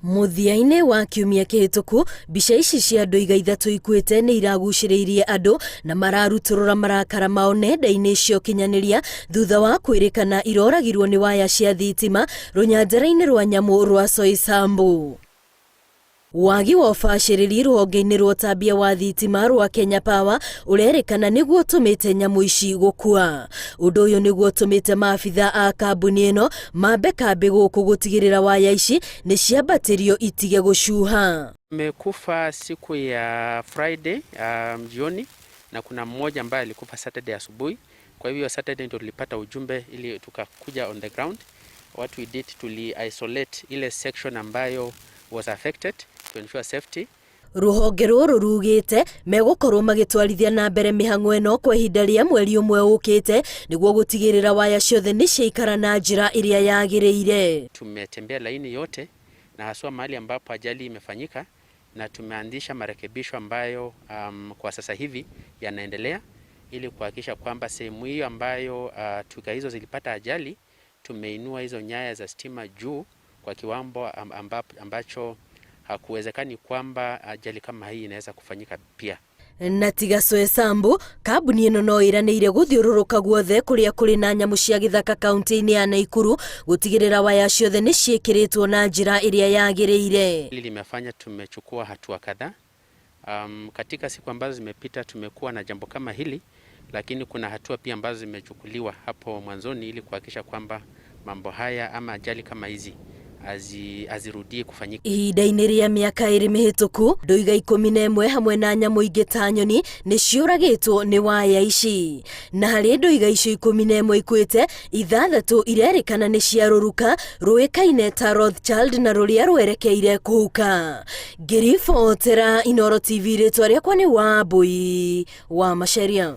Mũthia-inĩ wa kiumia kĩhĩtũku, mbica ici cia ndũiga ithatũ ikuĩte nĩ iragucĩrĩirie andũ na mararutũrũra marakara mao nenda-inĩ cia ũkinyanĩria thutha wa kwĩrĩkana iroragirwo nĩ waya cia thitima rũnyanjara-inĩ rwa nyamũ rwa Soysambu. Wagi wa ũbacĩrĩri rũhonge-inĩ rwa ũtambia wa thitima rwa Kenya Power ũrerĩkana nĩguo ũtũmĩte nyamũ ici gũkua. Ũndũ ũyũ nĩguo ũtũmĩte maabitha a kambuni ĩno mambe kambĩ gũkũ gũtigĩrĩra waya ici nĩ ciambatĩrio itige gũcuha. Amekufa siku ya Friday jioni na kuna mmoja ambaye alikufa Saturday asubuhi. Kwa hivyo Saturday ndio tulipata ujumbe ili tukakuja on the ground. What we did, tuli isolate ile section ambayo was affected to ensure safety. Rũhonge rũrũ rugĩte megũkorwo magĩtwarithia na mbere mĩhang'o ĩno kwa ihinda rĩa mweri ũmwe ũkĩte nĩguo gũtigĩrĩra waya ciothe nĩ ciaikara na njĩra ĩrĩa yagĩrĩire. Tumetembea laini yote na haswa mahali ambapo ajali imefanyika na tumeanzisha marekebisho ambayo kwa sasa hivi yanaendelea ili kuhakikisha kwamba sehemu hiyo ambayo twiga hizo zilipata ajali, tumeinua hizo nyaya za stima juu kwa kiwango ambacho hakuwezekani kwamba ajali kama hii inaweza kufanyika pia. Na tiga Soysambu, kambuni ĩno no ĩranĩire gũthiũrũrũka guothe kũrĩa kũrĩ na nyamũ cia gĩthaka kaunti-inĩ ya Naikuru gũtigĩrĩra waya ciothe nĩ ciĩkĩrĩtwo na njĩra ĩrĩa yagĩrĩire. Hili limefanya tumechukua hatua kadhaa. Katika siku ambazo zimepita tumekuwa na jambo kama hili, lakini kuna hatua pia ambazo zimechukuliwa hapo mwanzoni ili kuhakikisha kwamba mambo haya ama ajali kama hizi hazirudii kufanyika. Ihinda-inĩ rĩa mĩaka ĩrĩ mĩhĩtũku, ndũiga 11 hamwe na nyamũ ingĩ ta nyoni nĩ ciũragĩtwo nĩ waya ici. Na harĩ ndũiga icio 11 ikuĩte, ithathatũ irerĩkana nĩ cia rũruka rũĩkaine ta Rothschild na rũrĩa rwerekeire kũhuka. Ngĩribotera Inooro TV, rĩtwa rĩakwa nĩ Wambui wa Macharia.